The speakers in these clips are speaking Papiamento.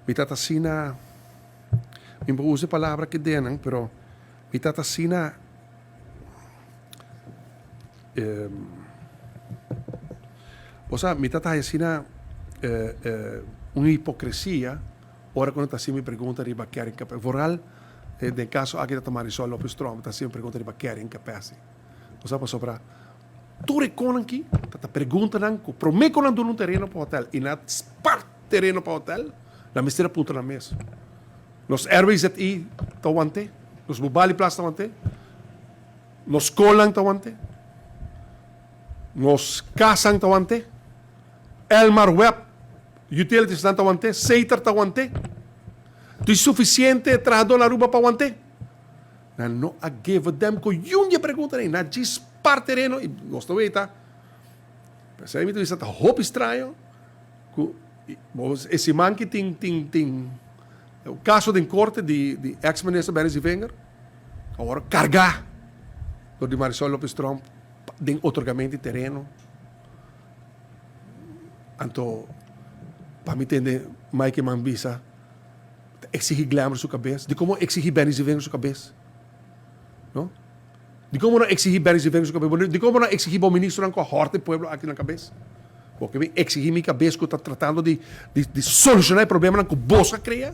Mi tata asina, mi por usa e palabra ke den nan, pero mi tata asina, Bo sa, mi ta haya asina un hipocresia ora cu nan ta haci mi pregunta riba carrying capacity. Vooral den caso aki ta Marisol Lopez Tromp ta haci mi pregunta riba carrying capacity. Bo sa pasobra tur e conan aki ta ta preguntanan cu prome cu nan duna un tereno pa hotel y nan spart tereno pa hotel, nan mester a puntra nan mes. Nos RWZI ta wante? Nos Bubali Plaza ta wante? Nos skolnan ta want'é. Nos kasan ta want'é. Elmar Web Utilitiesnan ta want'é. Seter ta want'é. Tin sufisiente trahadó na Aruba pa want'é? Nan no a geve dem ku yun di e preguntanan ei. Nan a djis par tereno i nos ta weta. P'esei mi ta bisa ta hopi straño ku e siman ki tin tin tin kaso den korte di di eks minister Benny Zievinger. A wòrdu kargá dor di Marisol Lopez Tromp den otorgamentu di tereno. Anto pa mi tende Mike Eman bisa ta eksigí Glamber su kabes. Di komo eksigí Benny Zievinger su kabes? No? Di komo no eksigí Benny Zievinger su kabes? Di komo no eksigí bo ministronan ku a hòrta e pueblo aki nan kabes? Bo ke bin eksigí mi kabes ku ta tratando di di solushoná e problemanan ku bos a krea?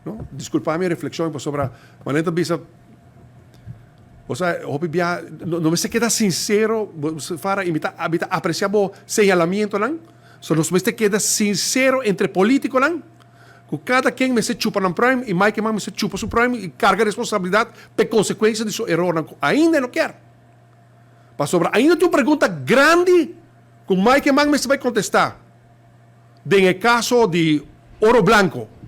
No, disculpa mi reflexion pasobra manera ta bisa bo sa hopi bia no mester keda sincero Farah y mi ta mi ta aprecia bo señalamientonan so nos mester keda sincero entre politiconan cu cada ken mester chupa nan pruim y Mike Eman mester chupa su pruim y carga responsabilidad p'e consecuencia di su erornan cu ainda e no kier pasobra ainda tin un pregunta grandi cu Mike Eman mester bay contesta. Den e caso di Oro Blanco.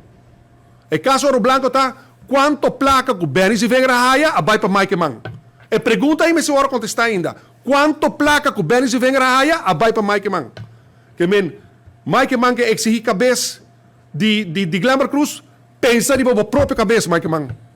E caso Oro Blanco ta cuanto placa cu Benny Zievinger a haya a bay pa Mike Eman. E pregunta ahi mester worde contesta ainda. Cuanto placa cu Benny Zievinger a haya a bay pa Mike Eman. Ke men Mike Eman ke exigi cabes di di di Glenbert Cruz, pensa riba bo propio cabes Mike Eman.